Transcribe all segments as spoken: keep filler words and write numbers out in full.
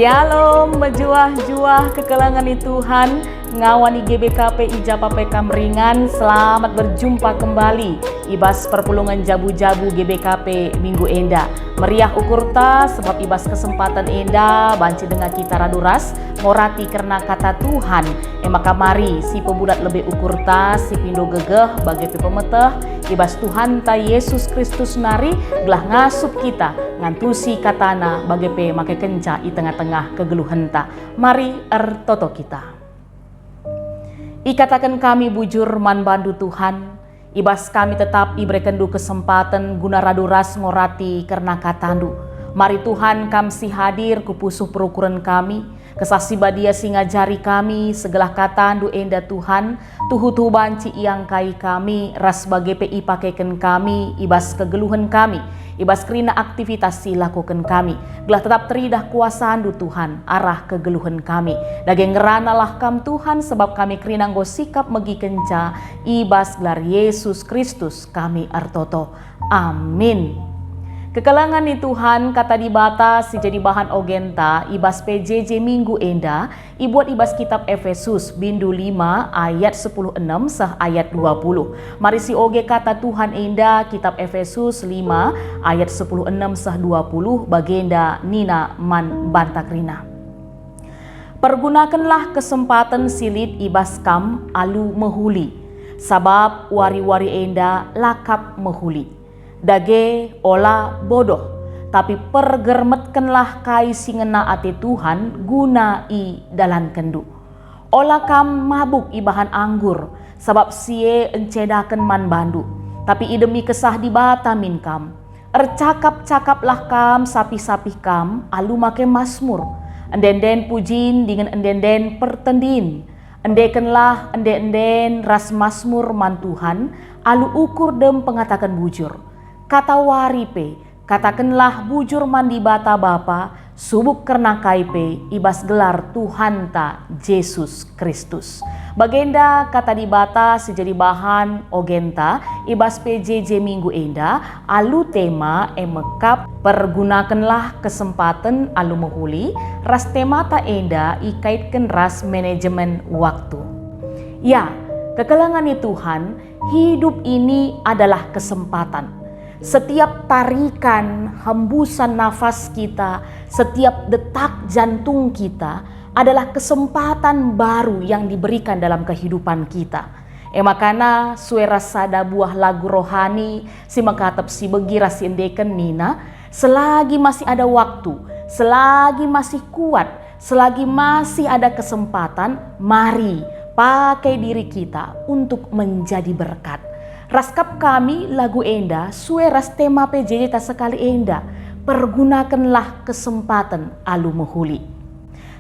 Shalom, mejuah-juah kekelengen i Tuhan, ngawan i G B K P i ja pe kam ringan, selamat berjumpa kembali i bas perpulungen jabu-jabu G B K P minggu enda. Meriah ukurta, sebab i bas kesempaten enda banci denga kita radu ras ngorati kerna kata Tuhan. E maka mari sipebulat lebe ukurta, sipindo gegeh bage pe pemeteh i bas Tuhanta Yesus Kristus nari, gelah ngasup kita ngantusi kataNa bage pe makekenca i tengah-tengah kegeluhenta. Mari ertoto kita. Ikataken kami bujur man bandu Tuhan, i bas kami tetap iberekenNdu kesempaten guna radu ras ngorati kerna kataNdu. Mari Tuhan, Kam si hadir ku pusuh perukuren kami, Kesah Si Badia si ngajari kami, segelah kataNdu enda Tuhan, tuhu-tuhu banci iangkai kami, ras bage pe ipakeken kami i bas kegeluhen kami, i bas kerina aktivitas si ilakoken kami, gelah tetap teridah kuasaNdu Tuhan, arah kegeluhen kami. Dage ngeranalah Kam Tuhan, sebab kami kerina enggo sikap megikenca, i bas gelar Yesus Kristus kami ertoto. Amin. Kekelengen ni Tuhan, kata Dibata si jadi bahan ogenta i bas P J J minggu enda, ibuat i bas kitab Efesus, bindu lima ayat sepuluh enem seh ayat dua puluh. Mari sioge kata Tuhan enda, kitab Efesus lima ayat sepuluh enem seh dua puluh, bagenda nina man banta kerina. Pergunakenlah kesempaten si lit i bas kam alu mehuli, sabap wari-wari enda la kap mehuli. Dage ola bodoh, tapi pergermetkenlah kai si ngena ate Tuhan guna idalankenndu. Ola kam mabuk ibahan anggur, sabap si e encedaken man bandu, tapi idemi Kesah Dibata min kam. Ercakap-cakaplah kam sapih-sapih kam alu make masmur, ende-enden pujin dingen ende-enden pertendin. Endekenlah ende-enden ras masmur man Tuhan alu ukur dem pengataken bujur. Katawari pe, katakenlah bujur man Dibata Bapa, subuk kerna kai pe i bas gelar Tuhanta Jesus Kristus. Bagenda kata Dibata si jadi bahan ogenta i bas P J J minggu enda alu tema e mekap pergunakenlah kesempaten alu mehuli, ras temata enda ikaitken ras manajemen waktu. Ya, kekelengen ni Tuhan, hidup ini adalah kesempatan. Setiap tarikan, hembusan nafas kita, setiap detak jantung kita adalah kesempatan baru yang diberikan dalam kehidupan kita. E makana sue ras sada buah lagu rohani si mekatep si begi ras si endeken nina, "Selagi masih ada waktu, selagi masih kuat, selagi masih ada kesempatan, mari pakai diri kita untuk menjadi berkat." Ras kap kami lagu enda sue ras tema P J J ta sekali enda, pergunakenlah kesempaten alu mehuli.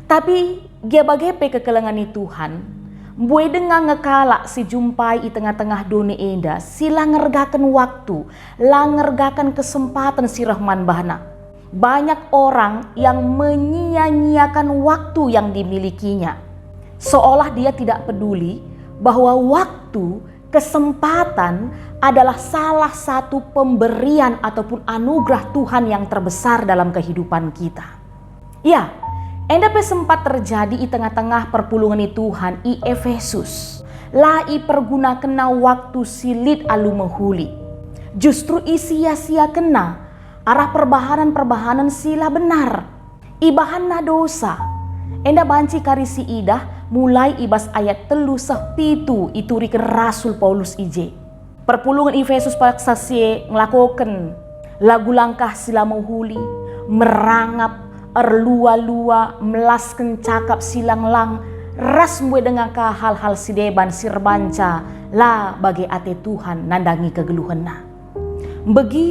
Tapi gia bage pe kekelengen ni Tuhan, mbue denga nge kalak si jumpai i tengah-tengah doni enda si la ngergaken waktu, la ngergaken kesempaten si reh man bahna. Banyak orang yang menyia-nyiakan waktu yang dimilikinya, seolah dia tidak peduli bahwa waktu, kesempatan adalah salah satu pemberian ataupun anugerah Tuhan yang terbesar dalam kehidupan kita. Ya, enda pe sempat terjadi i tengah-tengah perpulungen ni Tuhan i Efesus. La ipergunakenna waktu si lit alu mehuli. Justru isia-siakenna arah perbahanen-perbahanen si la benar. Ibahanna dosa. Enda banci kari si idah mulai i bas ayat telu seh pitu ituriken Rasul Paulus i je. Perpulungen Efesus paksa si e ngelakoken lagu langkah si la mehuli, merangap, erlua-lua, melasken cakap si lang-lang, ras mbue denga ka hal-hal si deban si erbanca la bage ate Tuhan nandangi kegeluhenna. Mbegi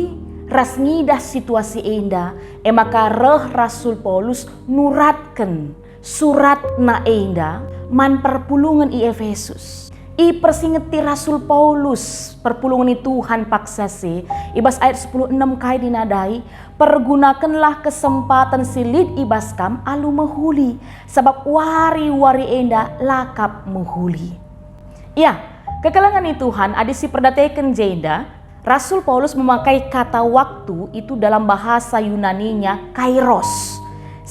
ras ngidah situasi enda, e maka reh Rasul Paulus nuratken suratna enda man perpulungen i Efesus. Ipersingeti Rasul Paulus perpulungen ni Tuhan paksa si, i bas ayat sepuluh enem kai dinadai, "Pergunakenlah kesempaten si lit i bas kam alu mehuli, sabap wari-wari enda la kap mehuli." Ya, kekelengen ni Tuhan, adi siperdateken jenda, Rasul Paulus memakai kata waktu itu dalam bahasa Yunaninya kairos,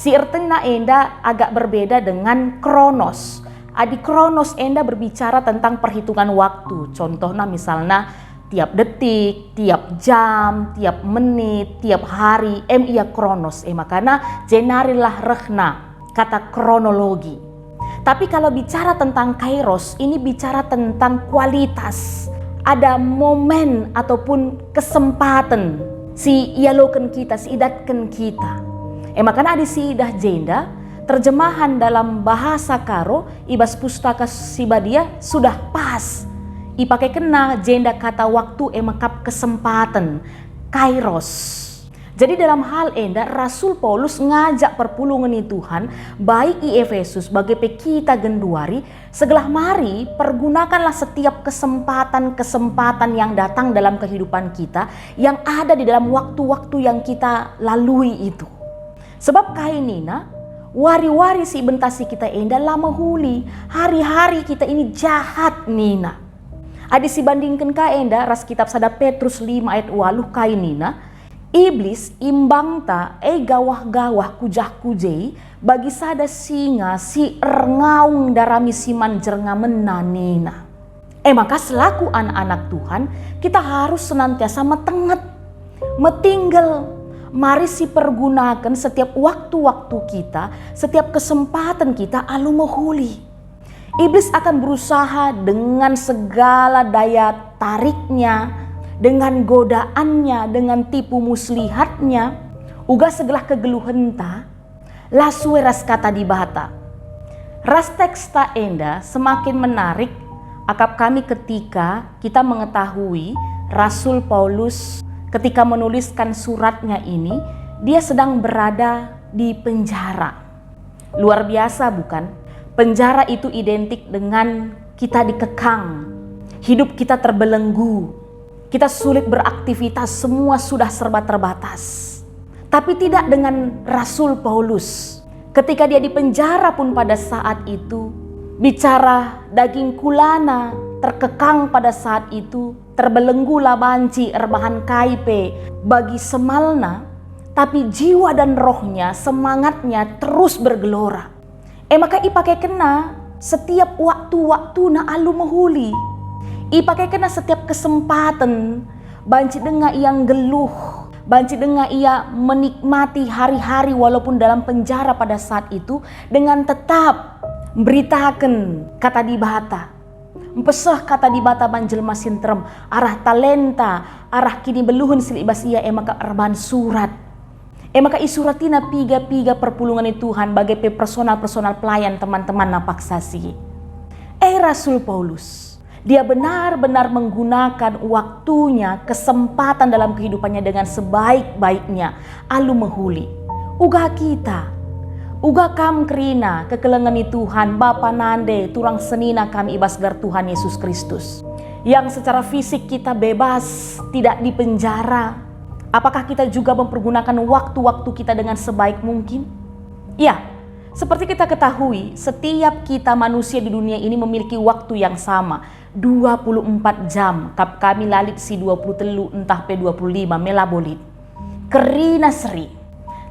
Si ertina enda agak berbeda dengan kronos. Adi kronos enda berbicara tentang perhitungan waktu, contohna misalna tiap detik, tiap jam, tiap menit, tiap hari, em ia kronos. E makana jenarilah rehna kata kronologi. Tapi kalau bicara tentang kairos, ini bicara tentang kualitas. Ada momen ataupun kesempatan si ialoken kita, si idatken kita. E makana adi siidah jenda, terjemahan dalam bahasa Karo i bas Pustaka Si Badia sudah pas. Ipakekenna jenda kata waktu e mekap kesempatan, kairos. Jadi dalam hal enda Rasul Paulus ngajak perpulungen ni Tuhan, baik i Efesus bage pe kita genduari, segelah mari pergunakanlah setiap kesempatan-kesempatan yang datang dalam kehidupan kita, yang ada di dalam waktu-waktu yang kita lalui itu. Sebab kai nina, wari-wari si ibentasi kita enda la mehuli, hari-hari kita ini jahat nina. Adi sibandingken ka enda ras kitab sada Petrus lima ayat waluh kai nina, Iblis imbangta e gawah-gawah kujah-kujei bagi sada singa si erngaung ndarami si man jerngamena nina. E maka selaku anak-anak Tuhan, kita harus senantiasa metenget, metinggel, mari sipergunaken setiap waktu-waktu kita, setiap kesempatan kita alu mehuli. Iblis akan berusaha dengan segala daya tariknya, dengan godaannya, dengan tipu muslihatnya, uga segelah kegeluhenta, la sue ras Kata Dibata. Ras teksta enda semakin menarik akap kami ketika kita mengetahui Rasul Paulus ketika menuliskan suratnya ini, dia sedang berada di penjara. Luar biasa, bukan? Penjara itu identik dengan kita dikekang, hidup kita terbelenggu, kita sulit beraktivitas, semua sudah serba terbatas. Tapi tidak dengan Rasul Paulus. Ketika dia di penjara pun pada saat itu, bicara daging kulana terkekang pada saat itu, terbelenggu la banci erbahan kai pe bagi semalna, tapi jiwa dan rohnya, semangatnya terus bergelora. E maka ipakekenna setiap waktu-waktuna alu mehuli. Ipakekenna setiap kesempaten, banci denga ia nggeluh, banci denga ia menikmati hari-hari walaupun dalam penjara pada saat itu dengan tetap mberitaken Kata Dibata. Mpeseh Kata Dibata man jelma si nterem, arah talenta, arah kinibeluhen si lit bas ia, e maka erbahan surat. E maka isuratina piga-piga perpulungen ni Tuhan bage pe personal-personal pelayan teman-temanna paksa si. E Rasul Paulus, dia benar-benar menggunakan waktunya, kesempatan dalam kehidupannya dengan sebaik-baiknya, alu mehuli. Uga kita, uga kam kerina kekelengen ni Tuhan, bapa nande, turang senina kami i bas gelar Tuhan Yesus Kristus, yang secara fisik kita bebas, tidak dipenjara. Apakah kita juga mempergunakan waktu-waktu kita dengan sebaik mungkin? Ya, seperti kita ketahui, setiap kita manusia di dunia ini memiliki waktu yang sama, dua puluh empat jam, kap kami la lit si dua puluh telu ntah pe dua puluh lima, me labo lit. Kerina seri.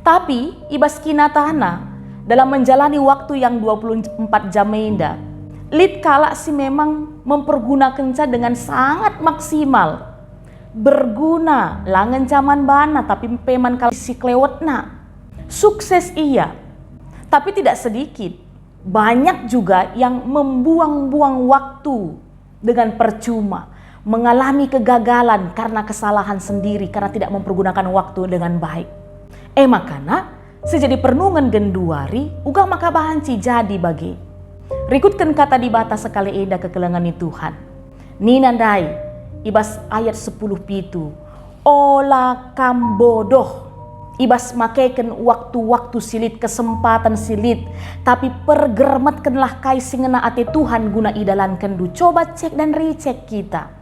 Tapi, i bas kinatana, dalam menjalani waktu yang dua puluh empat jam enda, lit kalak si memang mempergunakenca dengan sangat maksimal. Berguna, la ngenca man bana, tapi pe man kalak si kelewetna. Sukses ia, tapi tidak sedikit. Banyak juga yang membuang-buang waktu dengan percuma, mengalami kegagalan karena kesalahan sendiri, karena tidak mempergunakan waktu dengan baik. E makana, si jadi pernungen genduari, uga maka banci jadi bage. Rikutken Kata Dibata sekali enda kekelengen ni Tuhan. Nina ndai, i bas ayat sepuluh pitu, "Ola kam bodoh." I bas makeken waktu-waktu si lit, kesempaten si lit, tapi pergermetkenlah kai si ngena ate Tuhan guna idalankenndu. Coba cek dan ricek kita.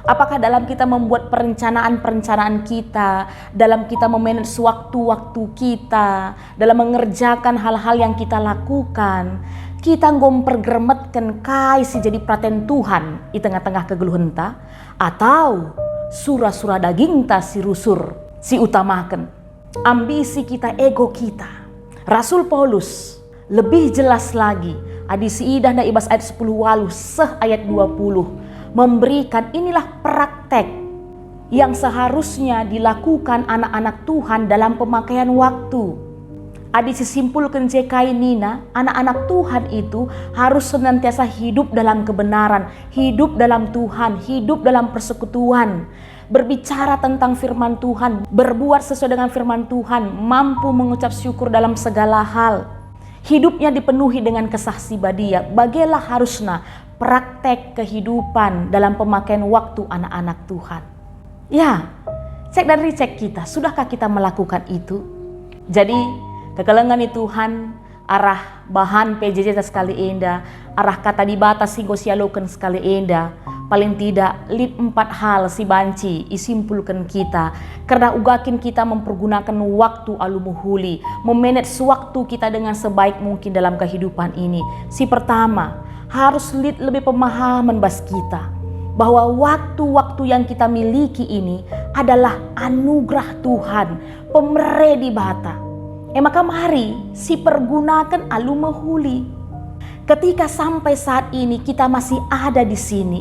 Apakah dalam kita membuat perencanaan-perencanaan kita, dalam kita memanage waktu-waktu kita, dalam mengerjakan hal-hal yang kita lakukan, kita enggo mpergermetken kai si jadi peraten Tuhan i tengah-tengah kegeluhenta? Atau sura-sura dagingta si rusur, si utamaken? Ambisi kita, ego kita. Rasul Paulus lebih jelas lagi, adi siidahna i bas ayat sepuluh waluh seh ayat dua puluh, memberikan inilah praktek yang seharusnya dilakukan anak-anak Tuhan dalam pemakaian waktu. Adi sisimpulken je kai nina, anak-anak Tuhan itu harus senantiasa hidup dalam kebenaran, hidup dalam Tuhan, hidup dalam persekutuan, berbicara tentang firman Tuhan, berbuat sesuai dengan firman Tuhan, mampu mengucap syukur dalam segala hal. Hidupnya dipenuhi dengan Kesah Si Badia, bagelah harusna praktek kehidupan dalam pemakaian waktu anak-anak Tuhan. Ya, cek dan recheck kita, sudahkah kita melakukan itu? Jadi, kekelengen ni Tuhan, arah bahan P J J ta sekali enda, arah Kata Dibata si enggo sialoken sekali enda, paling tidak lit empat hal si banci isimpulken kita, kerna uga kin kita mempergunaken waktu alu mehuli, memanage waktu kita dengan sebaik mungkin dalam kehidupan ini. Si pertama, harus lit lebe pemahamen bas kita bahwa waktu-waktu yang kita miliki ini adalah anugerah Tuhan, pemere Dibata. E maka mari sipergunaken alu mehuli. Ketika sampai saat ini kita masih ada di sini,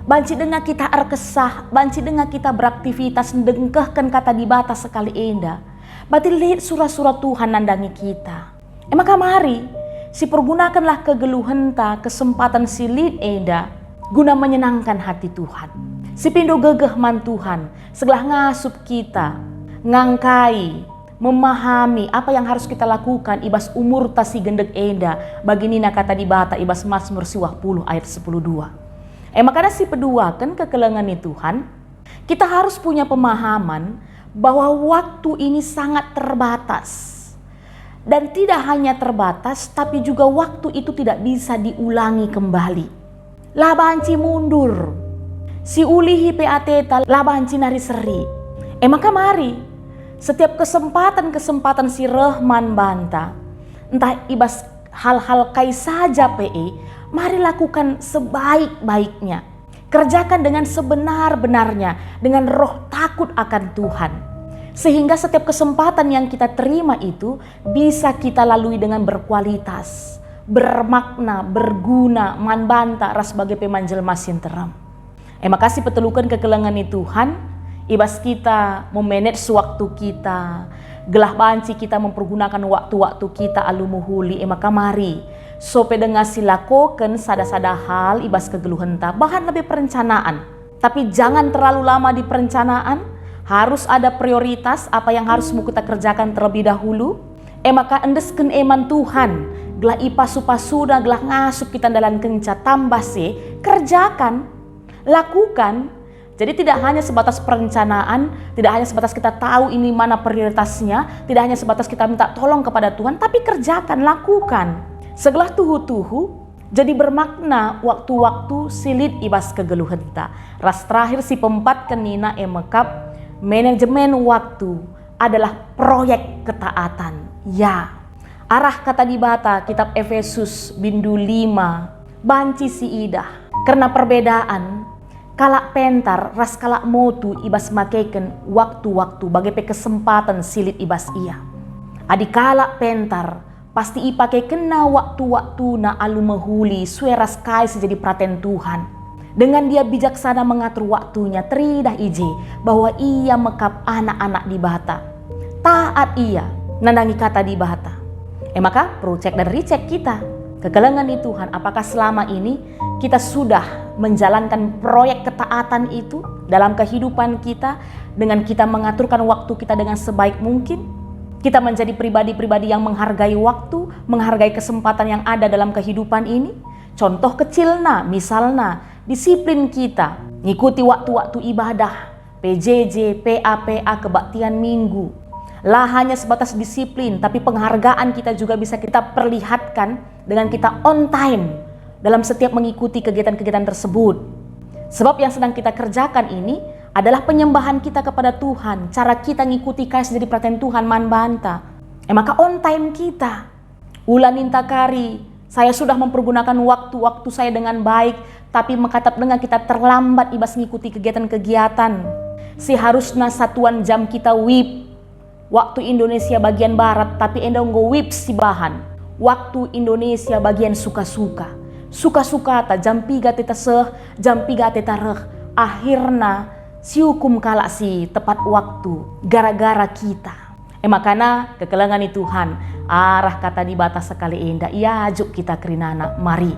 banci denga kita erkesah, banci denga kita beraktivitas ndengkehken Kata Dibata sekali enda, berarti lit sura-sura Tuhan nandangi kita. E maka mari, sipergunakenlah kegeluhenta, kesempatan si lit enda guna menyenangkan hati Tuhan. Sipindo gegeh man Tuhan, segelah ngasup kita, ngangkai, memahami apa yang harus kita lakukan i bas umurta si gendek enda, bagi nina Kata Dibata i bas Masmur siwah puluh ayat sepuluh dua. E maka sipeduaken kekelengen ni Tuhan, kita harus punya pemahaman bahwa waktu ini sangat terbatas. Dan tidak hanya terbatas, tapi juga waktu itu tidak bisa diulangi kembali. La banci mundur. Si ulihi pe ateta la banci nari seri. E maka mari, setiap kesempatan-kesempatan si reh man banta, ntah i bas hal-hal kai saja pe e, mari lakukan sebaik-baiknya. Kerjakan dengan sebenar-benarnya, dengan roh takut akan Tuhan. Sehingga setiap kesempatan yang kita terima itu bisa kita lalui dengan berkualitas, bermakna, berguna, man banta ras bage pe man jelma si nterem. E maka sipeteluken kekelengen ni Tuhan, i bas kita memanage waktu kita, gelah banci kita mempergunakan waktu-waktu kita alu mehuli, e maka mari, sope denga silakoken sada-sada hal i bas kegeluhenta, bahan lebe perencanaan. Tapi jangan terlalu lama di perencanaan, harus ada prioritas apa yang harus mu kita kerjakan terlebih dahulu. E maka endesken e man Tuhan, gelah ipasu-pasuNa, gelah ngasup kita ndalankenca tambah se, kerjakan, lakukan. Jadi tidak hanya sebatas perencanaan, tidak hanya sebatas kita tahu ini mana prioritasnya, tidak hanya sebatas kita minta tolong kepada Tuhan, tapi kerjakan, lakukan. Segelah tuhu-tuhu, jadi bermakna waktu-waktu si lit i bas kegeluhenta. Ras terakhir si peempatken nina e mekap, manajemen waktu adalah proyek ketaatan. Ya, arah Kata Dibata, kitab Efesus bindu lima, banci siidah. Kerna perbedaan, kalak pentar ras kalak motu i bas makeken waktu-waktu bage pe kesempaten si lit i bas ia. Adi kalak pentar, pasti ipakekenna waktu-waktuna alu mehuli sue ras kai si jadi peraten Tuhan. Dengan dia bijaksana mengatur waktunya, teridah i je bahwa ia mekap anak-anak Dibata. Taat ia nandangi Kata Dibata. E maka, perlu cek dan recheck kita. Kekelengen ni Tuhan, apakah selama ini kita sudah menjalankan proyek ketaatan itu dalam kehidupan kita dengan kita mengaturkan waktu kita dengan sebaik mungkin? Kita menjadi pribadi-pribadi yang menghargai waktu, menghargai kesempatan yang ada dalam kehidupan ini? Contoh kecilna, misalna, disiplin kita ngikuti waktu-waktu ibadah, P J J, P A P A, kebaktian Minggu. La hanya sebatas disiplin, tapi penghargaan kita juga bisa kita perlihatkan dengan kita on time dalam setiap mengikuti kegiatan-kegiatan tersebut. Sebab yang sedang kita kerjakan ini adalah penyembahan kita kepada Tuhan, cara kita ngikuti kai si jadi peraten Tuhan man banta. E maka on time kita. Ula ninta kari, "Saya sudah mempergunakan waktu-waktu saya dengan baik," tapi mekatap denga kita terlambat i bas ngikuti kegiatan-kegiatan. Seharusna satuan jam kita wib. Waktu Indonesia bagian barat, tapi enda enggo WIB sibahan. Waktu Indonesia bagian suka-suka. Suka-sukata, jam piga ateta seh, jam piga ateta reh. Akhirna siukum kalak si tepat waktu gara-gara kita. E makana kekelengen ni Tuhan, arah kata Dibata sekali enda iajuk kita kerinana. Mari.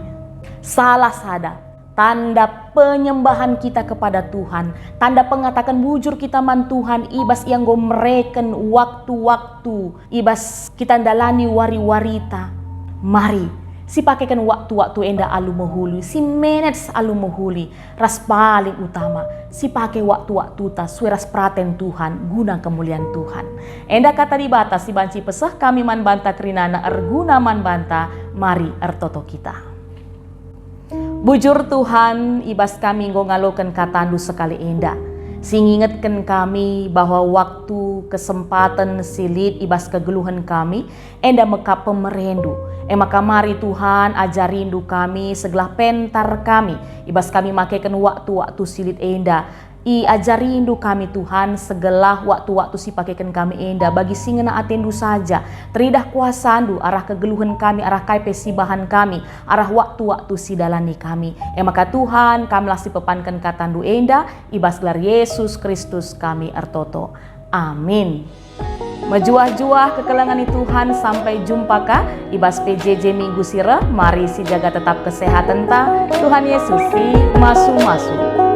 Salah sada tanda penyembahan kita kepada Tuhan, tanda pengataken bujur kita man Tuhan i bas Ia enggo mereken waktu-waktu i bas kita ndalani wari-warita. Mari, sipakeken waktu-waktu enda alu mehuli, si manage alu mehuli, ras paling utama, sipake waktu-waktuta sue ras peraten Tuhan guna kemulian Tuhan. Enda kata Dibata si banci peseh kami man banta kerinana erguna man banta, mari ertoto kita. Bujur Tuhan, i bas kami enggo ngaloken kataNdu sekali enda, si ngingetken kami bahwa waktu, kesempaten si lit i bas kegeluhen kami, enda mekap pemereNdu. E maka mari Tuhan, ajarindu kami segelah pentar kami, i bas kami makeken waktu-waktu si lit enda. Iajarindu kami Tuhan, segelah waktu-waktu si pakeken kami enda bagi si ngena atendu saja. Teridah kuasandu arah kegeluhen kami, arah kai pe si bahan kami, arah waktu-waktu si dalani kami. E maka Tuhan, kamlah si pepanken katandu enda, i bas gelar Yesus Kristus kami ertoto. Amin. Mejuah-juah kekelengen ni Tuhan, sampai jumpa ka i bas P J J minggu si reh. Mari sijaga tetap kesehatenta. Tuhan Yesus si masu-masu.